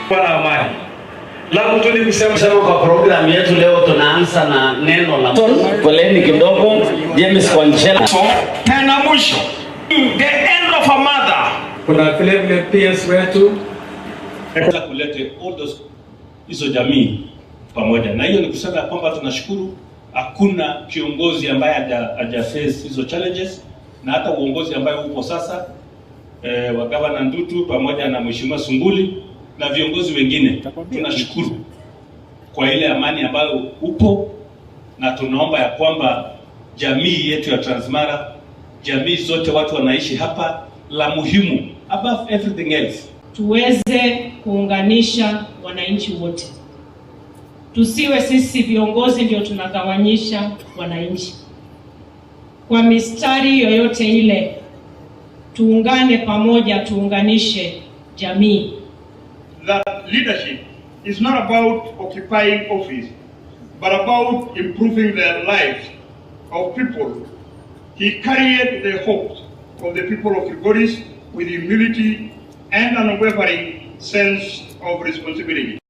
Kwa na amani. Langu tu ni kusema Sema kwa programu yetu leo tunaanza na neno la Poleni kidogo, James Kwanchela. Tena mwisho, the end of a mother. Kuna vile vile PS wetu Kulete all those hizo jamii pamoja, na hiyo ni kusema ya kwamba tunashukuru hakuna kiongozi ambaye haja face hizo challenges, na hata uongozi ambaye upo sasa wa Gavana Ndutu pamoja na Mheshimiwa Sunkuli na viongozi wengine, tunashukuru kwa ile amani ambayo upo, na tunaomba ya kwamba jamii yetu ya Transmara, jamii zote watu wanaishi hapa, la muhimu above everything else tuweze kuunganisha wananchi wote. Tusiwe sisi viongozi ndio tunagawanyisha wananchi kwa mistari yoyote ile. Tuungane pamoja, tuunganishe jamii. That leadership is not about occupying office, but about improving the lives of people. He carried the hopes of the people of Kilgoris with humility and unwavering sense of responsibility.